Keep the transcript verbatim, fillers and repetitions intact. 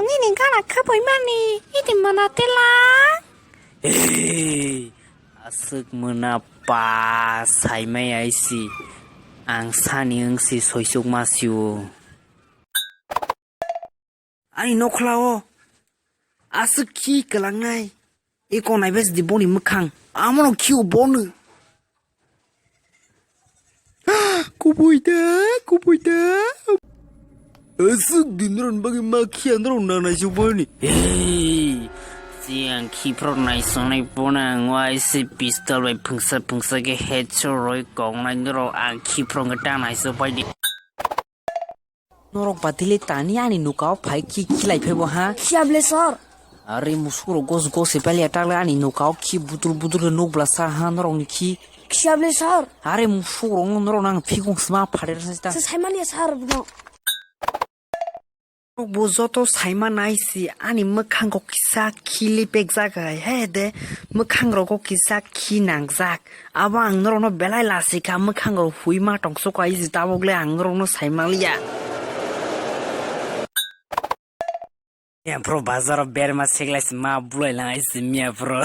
Nini gana khapoi mani, iti mana tela. Hey, aswk mona pa saimai aisi. Ang sani wngsi soisuk masio. Ani nokhla o aswk khi kwlangnai. Eko naibe sidi boni mwkhang. Amono khio bono. Kubui da, kubui da. Aswk din ron bagwi ma khiya norok na naisuk boni. Hey, si ang khiphro naisonai bono ang waise pistol bai phungsa phungsa khe headshot roi kongnai norok ang khiphro wngkhe ta naisok bai di. Norok batili tani ani nokao phai khi khilai phaibo ha. Khiya ble sir. Are musuk rok gos gos se pali atak le ani nokao khi butul butul khe nok bla sa ha norok ni khi. Khiya ble sir. Are musuk rok no norok nang phikung sma phare sa ta. Sa saimani sir buno. Bo joto saima nai si ani mwkhang kok kisa khi lipek jak hai he de mwkhang rok kok kisa khi nang jak. Abo ang norok no belai lasi kha mwkhang rok hui ma tong sok hai si tabok le ang norok no saima liya. Ya bro bazar o berma seglai si ma bulai lang hai si miya bro.